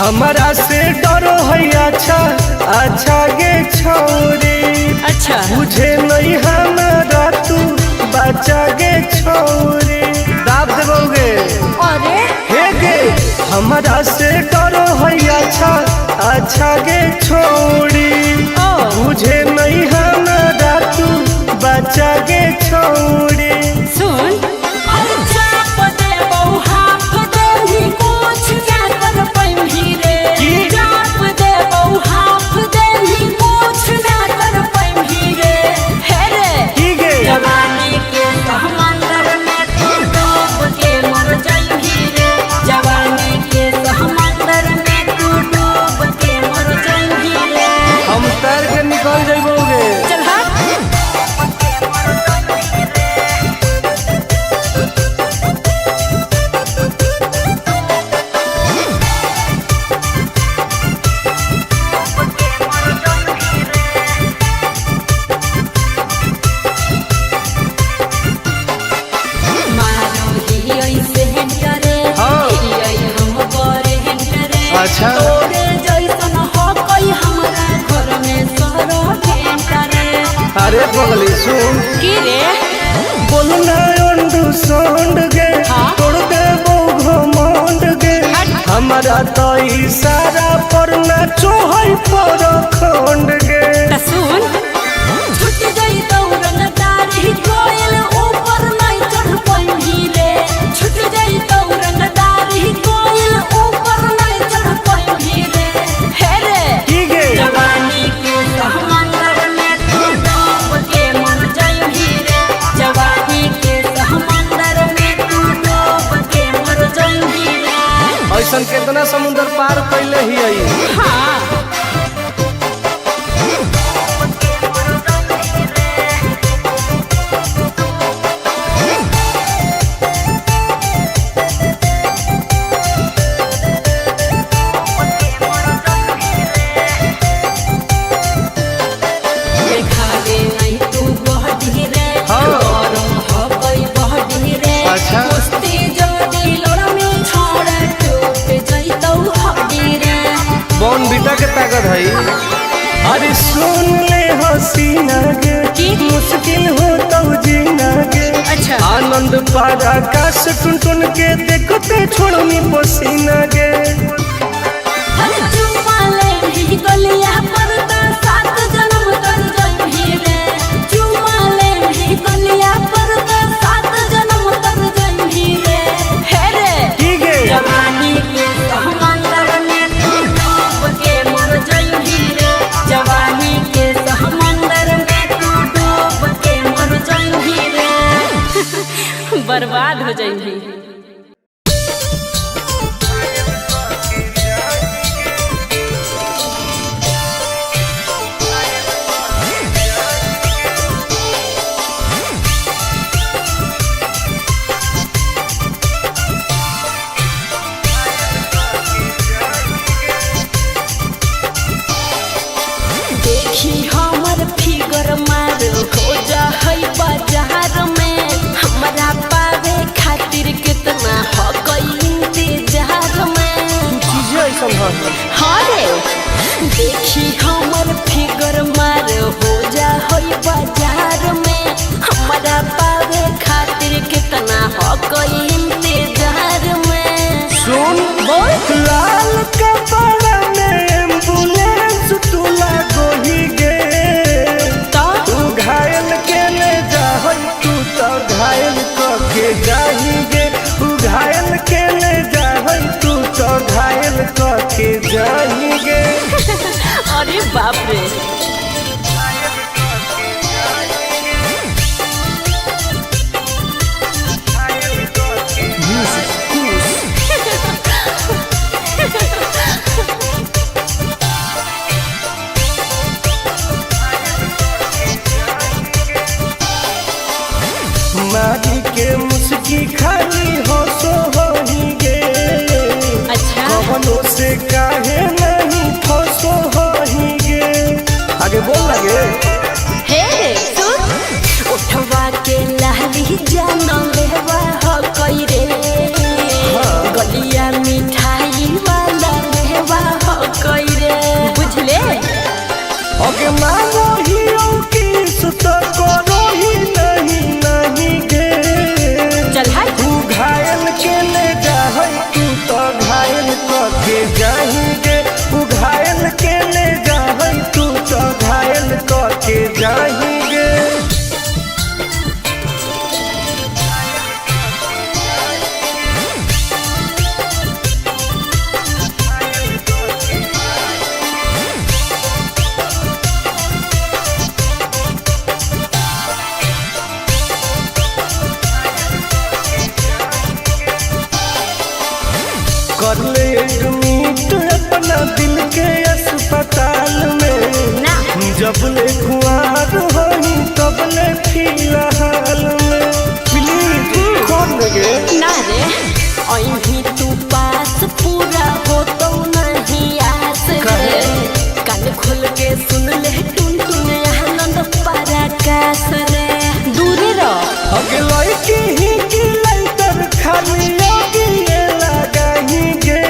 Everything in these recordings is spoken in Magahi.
हमारा से डरो है। अच्छा अच्छा गे छौरी। अच्छा। बुझे नहीं हमारा तू बच्चा गे छौरी, दाब देबोगे। अरे। हे गे, हमारा से डरो है। अच्छा अच्छा गे छौरी। ओ। बुझे नहीं हमारा तू बच्चा गे छौरी। सुन, की? की गे? जवानी के समंदर में तू डूब के मर जाइबी रे, जवानी के समंदर में तू डूब के मर जाइबी रे। हम तैर के निकल जइबोगे। चल हट। मारो ही ऐसे करे। हाँ। हियै हम करे करे। अच्छा। तोरे जैसन हो कोई हमरा घर में सरो करे। अरे पगली, सुन। की रे? बोलना अंडू सोंड गे। हाँ? तोड़ देबो घमंड गे। हट। हमारा तो इशारा पर नाचो है पर खंड गे। त सुन, छुट गई दौरन दारी कोयल ऊपर नहीं चढ़ पाइबी रे, छुट गई दौरन दारी कोयल ऊपर नहीं चढ़ पाइबी रे, हे रे। की गे? जवानी के समंदर में तू डूब के मर जाइबी रे, जवानी के समंदर में तू डूब के मर जाइबी रे। ऐसन केतना समुंदर पार कैले ही आई। हाँ। देखावे नहीं तू बहडी रे। हाँ। गरम हो गई बहडी रे। अच्छा। कुश्ती जोड़ी लड़मी छोड़ टूट जइतौ हड्डी रे। बॉन बीटा के ताकत है। अरे सुन ले हसीना गे। की? मुश्किल हो तो जीना गे। अच्छा। आनंद पार आकाश टुन टुन के देखते छोड़नी पसीना गे। हर चुम्मा ले भी गलिया पर त सात जन्म तर जइबी रे, चुम्मा ले भी गलिया पर त सात जन्म तर जइबी रे, हे रे। की गे? जवानी के समंदर में तू डूब के मर जाइबी रे, जवानी के समंदर में तू डूब के मर जाइबी रे, बर्बाद हो जाइबी। देखी हमर फिगर मार हो जा है बाजार में, हमरा पावे खातिर कितना हो इंतजार में। चीजें ऐसन है। हाँ रे, देखी हमर फिगर मार हो जा है बाजार में, हमरा पावे खातिर कितना हो इंतजार में। सुन। बोल। लाल कपड़ा में एम्बुलेंस तू लागोही गे। तो तू घायल के ले जाहई, तू तो घायल क के जाही गे। तू घायल के ले जाहई, तू तो घायल क के जाही गे। अरे बाप रे। मारी के मुस्की खाली हो सो होही गे। अच्छा। कवनो से काहे नहीं फसो होही गे। आगे बोल लगे। हे सुन, उठवा के लाली जान लेवा हो कई रे। हाँ। गलिया मिठाई वाला लेवा अगे मांगो ही किस तो करो ही नहीं नहीं गे। चल हट। तू घायल के ले जाहई तू तो घायल कके जाही गे। तू घायल के ले जाहई तू तो घायल कके जाही गे। कर ले एडमिट अपना दिल के अस्पताल में। ना। जब ले कुआर होई तब ले फिलहाल में। प्लीज खोल गे। ना रे अही तू पास पूरा हो तो नहीं आस रे। कान खोल के सुन ले टुन टुन आनंद पराकाश रे। दूरे रह। अगे लड़की ही की लाइटर खाली अगिए लगाही गे।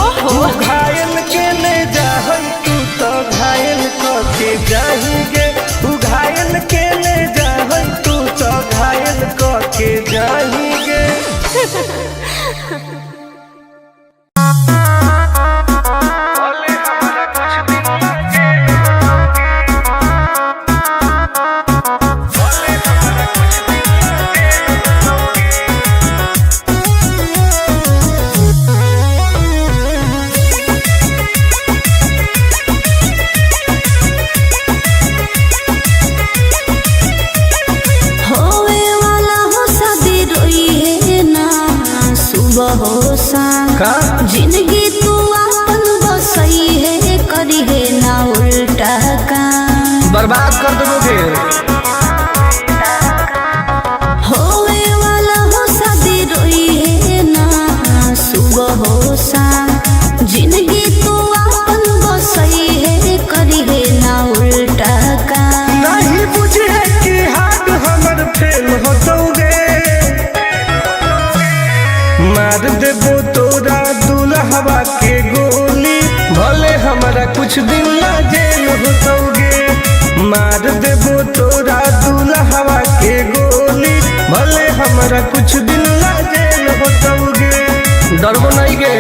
ओहो। तू घायल के ले जाहई तू तो घायल कके जाही गे। तू घायल के ले जाहई तू तो घायल कके जाही गे। होवे वाला हो शादी रोई है ना सुबह हो शाम। का? जिंदगी तू आपन बसई है करी है ना उल्टा काम। बर्बाद कर दोगे। होवे वाला हो शादी रोई है ना सुबह हो शाम। जिंदगी तू आपन बसई है करी है ना उल्टा काम। नहीं बुझे कि हाथ हमर फेल हो तोगे। मार देबो तोरा दुल्हवा के गोली भले हमरा कुछ दिन ला जेल हो तोगे। मार देबो तोरा दुल्हवा के गोली भले हमरा कुछ दिन ला जेल हो तोगे। डरबो नहीं गे।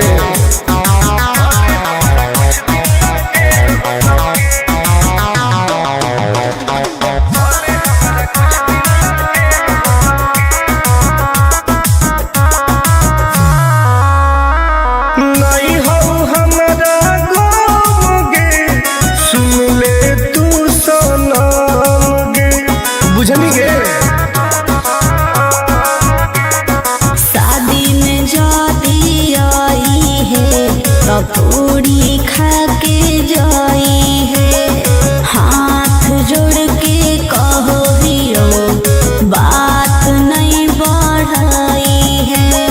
नहीं हो हमरा गम गे सुन ले तू सनम गे। बुझनी गे। शादी में जाती आई है पकौड़ी खा के जाई है। हाथ जोड़ के कहो हियो बात नहीं बढ़ाई है।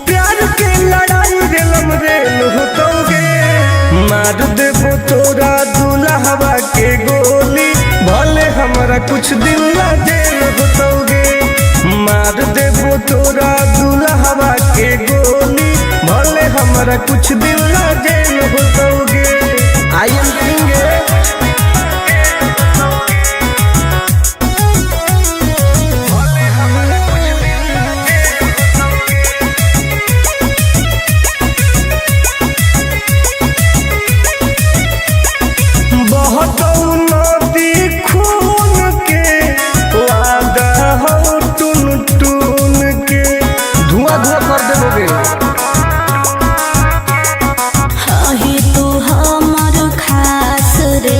प्यार के लड़ाई रेलम रेल हो तोगे। मार देबो तोरा दुल्हवा के गोली भले हमरा कुछ दिन ला जेल हो तोगे। मार देबो तोरा दुल्हवा के गोली भले हमरा कुछ दिन ला जेल हो तोगे। I am king. बहुत नदी खून के वादा हो टून टून के। धुआं धुआं कर देबोगे। अही तू हमर खास रे।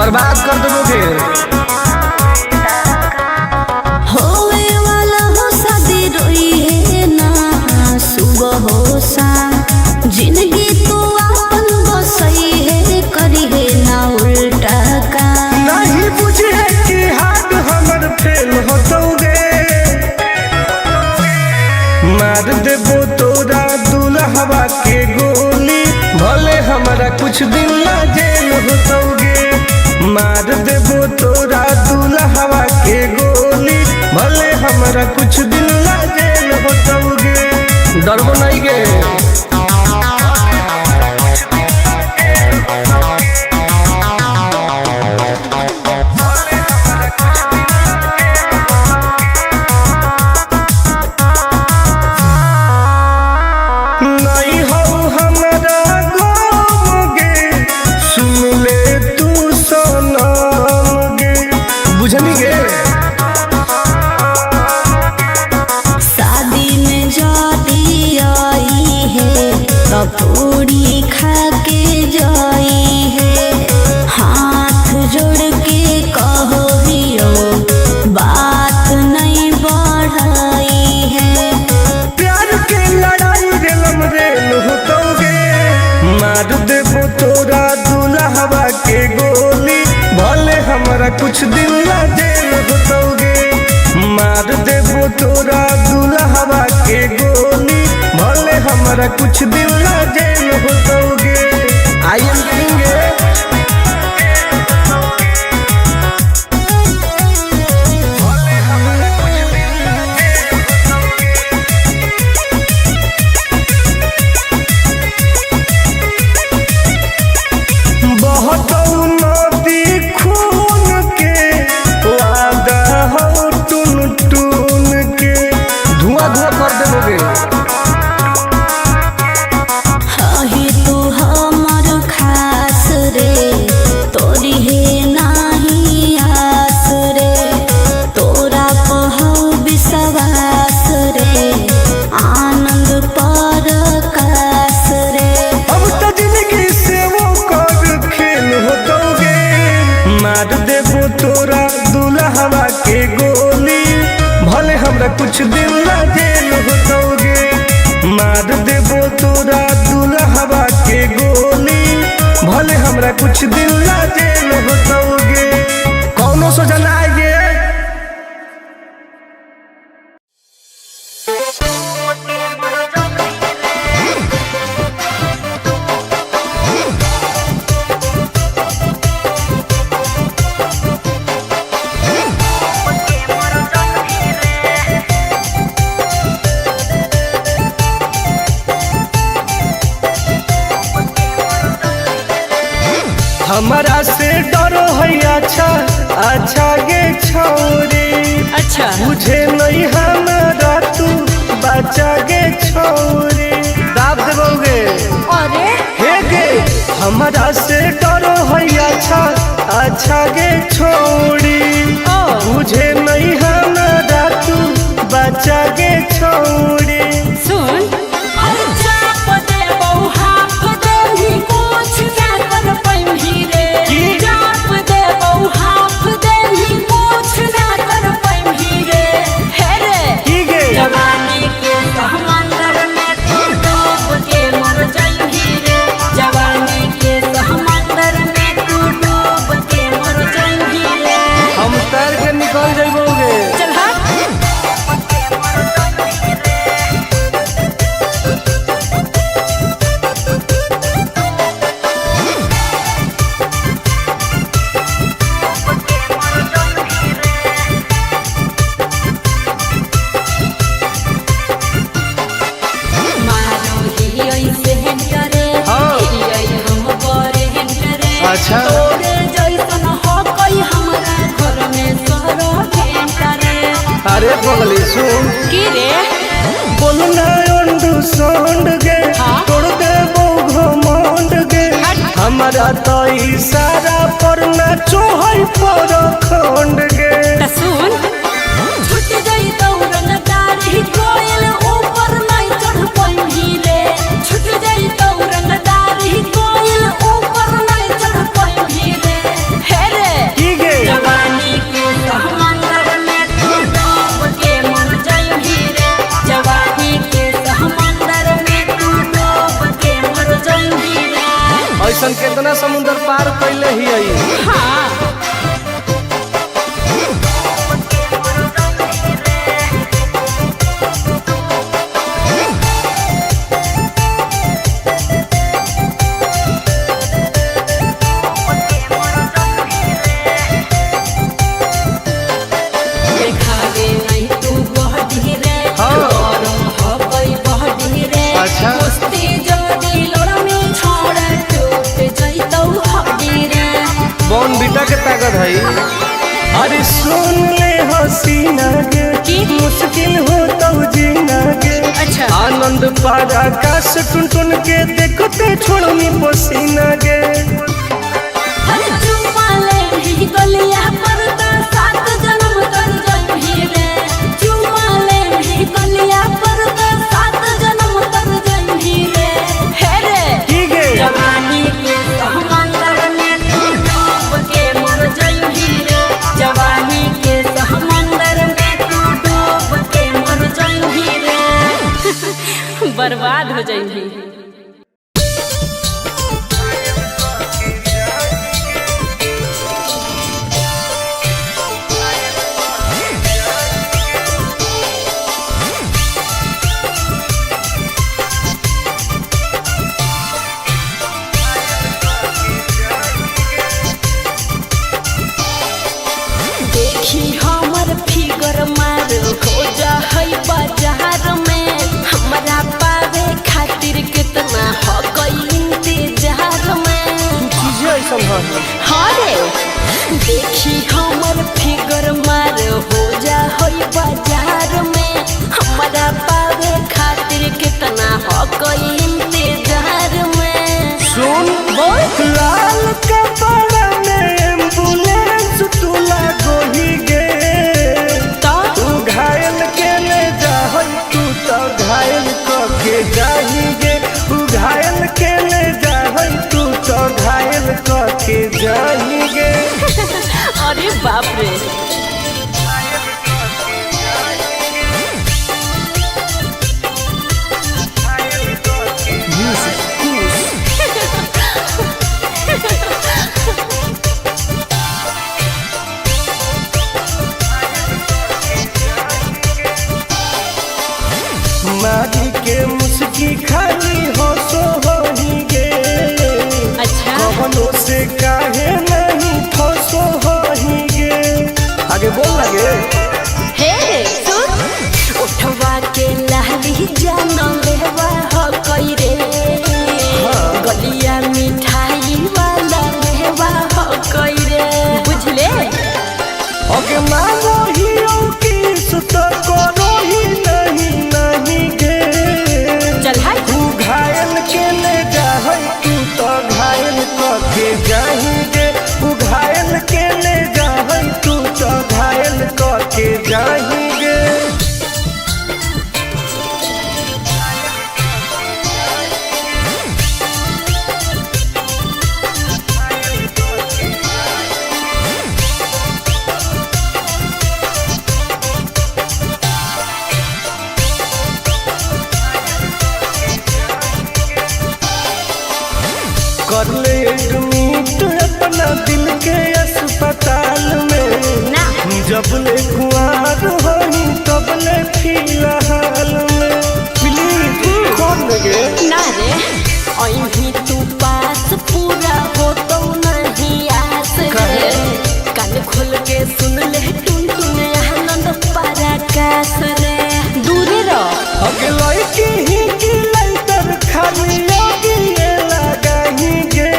बर्बाद कर देबोगे। होवे वाला हो शादी रोई है ना सुबह हो शाम, जिंदगी तू आपन बसई है करी है ना उल्टा काम। नहीं बुझे कि हाथ हमर फेल होतौगे, मार देबो तोरा दुल्हवा के गोली, भले हमरा कुछ दिन ला जेल होतौगे। मार देबो तोरा दुल्हवा के गोली, भले हमरा कुछ दिन ला जेल होतौगे। डरबो नहीं गे। नहीं हो हमरा गम गे, सुन ले तू सनम गे, बुझनी गे। शादी में जाती आई है तो पूरी खा के जाई है, हाथ जोड़ के कहो हियो बात नहीं बढ़ाई है। प्यार के लड़ाई रेलम रेल होतौगे, मार देबो तोरा दुल्हवा के गोली, भले हमरा कुछ दिन ला जेल होतौगे। मार देबो तोरा दुल्हवा के गोली, भले हमरा कुछ दिन ला जेल होतौगे। I am king. बहुत नदी खून के वादा हो टून टून के, धुआं धुआं कर देबोगे। हही तू हमर खास रे, तोरी हे नाही आस रे, तोरा पहौ विश्वास रे, आनंद पर कास रे। अब तो जिंदगी से वो कर खेल होतौगे, मार देबो तोरा दुल्हवा के गोली, भले हमरा कुछ दिन ला जेल होतौगे। मार देबो तोरा दुल्हवा के गोली, भले हमरा कुछ दिन ला जेल होतौगे। कौनो सजा ना आएगे। हमरा से डरो है अच्छा अच्छा गे छौरी, अच्छा बुझे नहीं हमरा तू बच्चा गे छौरी, दाब देबोगे। अरे हे गे हमरा से डरो है अच्छा अच्छा गे छौरी, ओ बुझे नहीं हमरा तू बच्चा गे छौरी। सुन अरे चाप दे बहु हाफ दे ही कुछ ना कर पैम्ही रे, की? चाप दे बहु हाफ दे ही कुछ ना कर पैम्ही रे, हे रे की गे? जवानी के समंदर में तू डूब के मर जाइही रे, जवानी के समंदर में तू डूब के मर जाइही रे। हम तैर के निकल जइबोगे। चल हट। मारो ही ऐसे करे, हाँ। ही हम करे करे। अच्छा। तोरे जैसन हो कोई हमरा घर में सरो करे। अरे पगली सुन, की रे? बोलना अंडू सोंड गे, हाँ? तोड़ देबो घमंड गे, हट। हमरा तो इशारा पर नाचो है पर खंड गे। त सुन, छूट गई दौड़न दाढ़ी कोयल ऊपर नहीं चढ़ पैम्ही रे, छूट गई दौड़न दाढ़ी कोयल ऊपर नहीं चढ़ पैम्ही रे, हे रे। ऐसन केतना समुंदर पार कैले ही आई। हाँ। देखावे नहीं तू बहडी रे। हाँ। गरम हबई बहडी रे। अच्छा। कुश्ती जदी लोड़मी छोड़ टूट जइतौ हड्डी रे। बॉन बीटा के ताकत है। अरे सुन ले हसीना गे, की? मुश्किल हो तो जीना गे। अच्छा। आनंद पार आकाश टुन टुन के देखते छोड़नी पसीना गे। हर चुम्मा ले भी गलिया पर त सात जन्म तर जइही रे। चुम्मा ले भी गलिया पर त सात जन्म तर जइही रे। हे रे। की गे? जवानी के समंदर में तू डूब के मर जइही रे। जवानी के समंदर में तू डूब के मर जइही रे। बर्बाद हो जइही। देखी हमर फिगर मार हो जा है बाजार में। हमरा पावे खातिर कितना हो गई इंतजार में। चीजें ऐसन है। हाँ रे। देखी हमर फिगर मार हो जा है बाजार में। हमरा पावे खातिर कितना हो गई इंतजार में। सुन बोल। लाल कपड़ा में एम्बुलेंस तू लागोही गे। तो तू घायल के ले जाहई तू तो घायल कके जाही गे। तू घायल के ले जाहई तू तो घायल कके जाही गे। अरे बाप रे। मारी के मुस्की खाली हो सो होही गे। अच्छा। कवनो से काहे नहीं फसो होही गे। आगे बोल लगे। हे सुन उठवा के लाली जान लेवा हो कई रे। गलिया मिठाई वाला लेवा हो कई रे। बुझले। ओके मानो ही की सुत करो ही नहीं नहीं गे। चल हाय। तू घायल के ले जाहई तू तो घायल कके जाही गे। तू घायल के ले जाहई तू तो घायल कके जाही गे। कर ले एडमिट अपना दिल के अस्पताल में। ना। जब ले कुआर होही तब ले फिलहाल में। प्लीज कौन लगे। ना रे अही तू पास पूरा हो तो नहीं आस रे। काहे? कान खोल के सुन ले टुन टुन आनंद पराकाश रे। दूरे रह। अगे लड़की ही की लाइटर खाली आगे लगाही गे।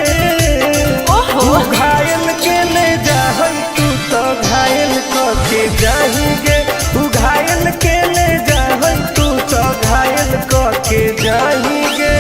ओहो। तू घायल के ले जाहई तू तो घायल कके जाही गे। तू घायल के ले जाहई तू तो घायल कके जाही गे।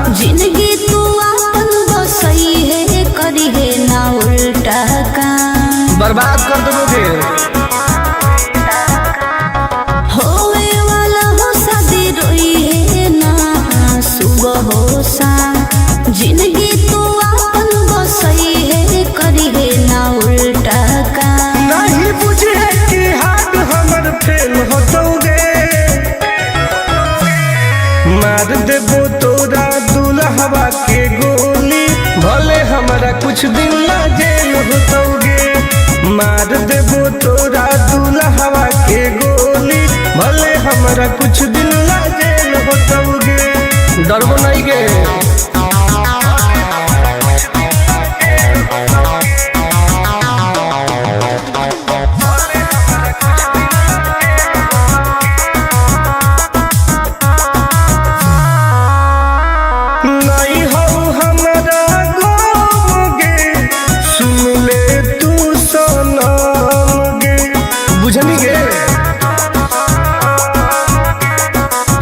जिंदगी तू आपन बसई है करी है ना उल्टा काम। बर्बाद कर देबोगे। होवे वाला हो शादी रोई है ना सुबह हो शाम। जिंदगी तू आपन बसई है करी है ना उल्टा काम। नहीं बुझे कि हाथ हमर फेल होतौगे। मार देबो तोरा दुल्हवा के गोली, भले हमरा कुछ दिन ला जेल होतौगे। मार देबो तोरा दुल्हवा के गोली, भले हमरा कुछ दिन ला जेल होतौगे। डरबो नहीं गे। नहीं हो हमरा गम गे, सुन ले तू सनम गे। बुझनी गे?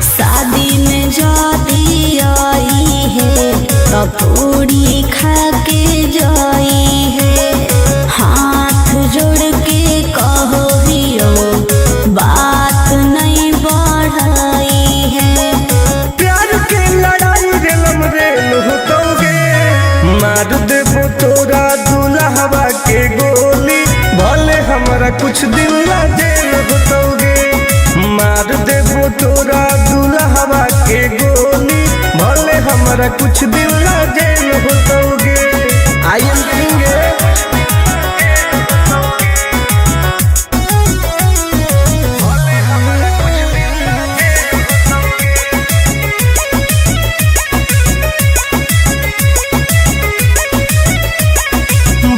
शादी में जाती आई है कपूरी खा के जाई है। हाथ जोड़ के कहो हियो बात नहीं बढ़ाई है। प्यार के लड़ाई रेलम रेल होतौगे। मार देबो तोरा दुल्हवा के गोली, भले हमरा कुछ दिन ला जेल होतौगे। मार देबो तोरा दुल्हवा के गोली, भले हमरा कुछ दिन ला जेल होतौगे। I am king.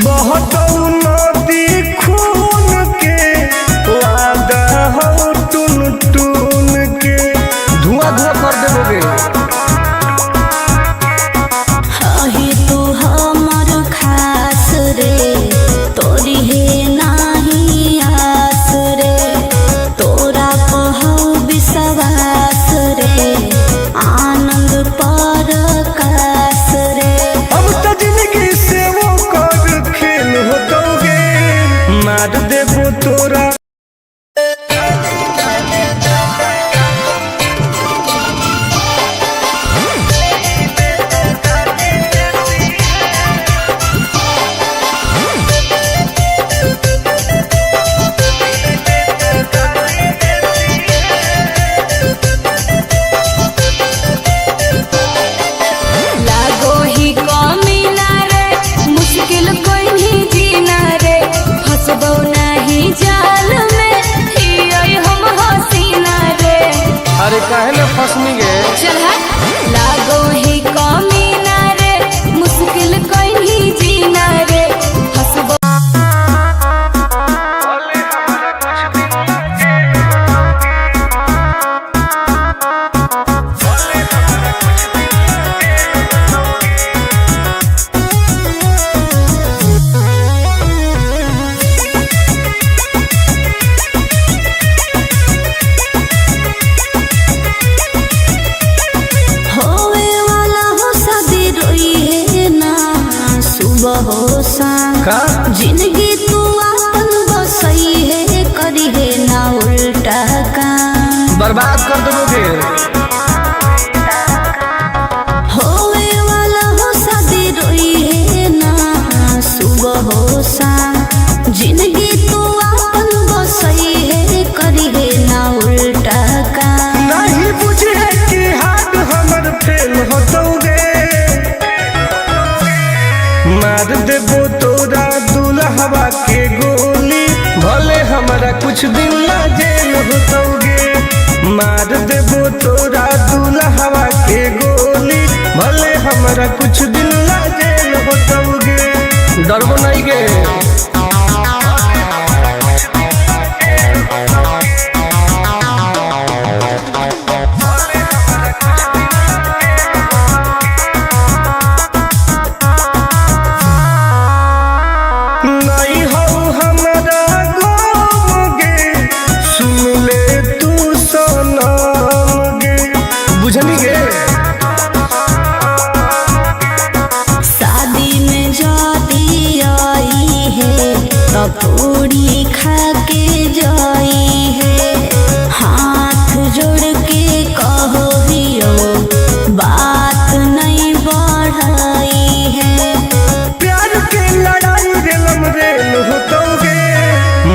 बहुत नदी खून के वादा हो टून टून के, धुआं धुआं कर देबोगे। हही तू हमर खास रे तोरी है नाही आस रे। तोरा पहौ विश्वास रे आनंद पर कास रे। अब तो जिंदगी से वो कर खेल होतौगे। मार देबो तोरा। लागो ही कमी ना रे, मुश्किल कोई नहीं जीना रे। फसबो नहीं जाल में हियै हम हसीना रे। अरे काहे ना फसनी गे? चल हट। लागो ही कमी ना रे, मुश्किल कोई नहीं जीना रे। फसबो होवे वाला हो शादी रोई है ना सुबह हो शाम। का? जिंदगी तू आपन बसई है करी है ना उल्टा काम। बर्बाद कर देबोगे। होवे वाला हो शादी रोई है ना सुबह हो शाम। जिंदगी तू आपन बसई है करी है ना उल्टा काम। नहीं बुझे कि हाथ हमर फेल होतौगे। मार देबो तोरा दुल्हवा के गोली, भले हमरा कुछ दिन ला जेल होतौगे। मार देबो तोरा दुल्हवा के गोली, भले हमरा कुछ दिन ला जेल होतौगे। डरबो नहीं गे। नहीं हो हमरा गम गे, सुन ले तू सनम गे। बुझनी गे? होतौगे।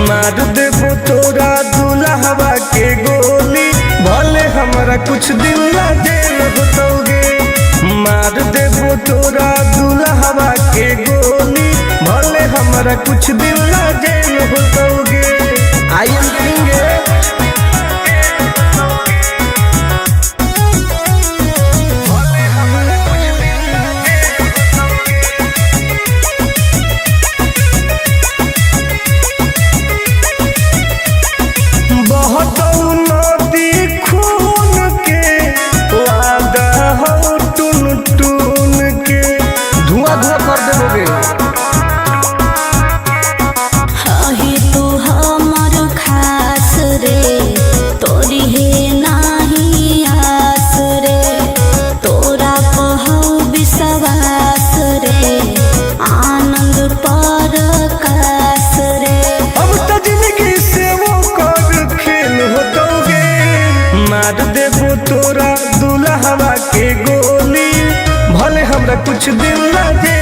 मार देबो तोरा दुल्हवा के गोली, भले हमरा कुछ दिन ला जेल होतौगे। मार देबो तोरा दुल्हवा के गोली, भले हमरा कुछ दिन ला जेल होतौगे। I am king. बहुत नदी खून के वादा हो टून टून के, धुआं धुआं कर देबोगे। हही तू हमर खास रे, तोरी हे नाही आस रे, तोरा पहौ विश्वास रे, आनंद पर कास रे। अब तो जिंदगी से वो कर खेल होतोगे। मार देबो तोरा दुल्हवा के गोली, भले हमरा कुछ दिन ला जेल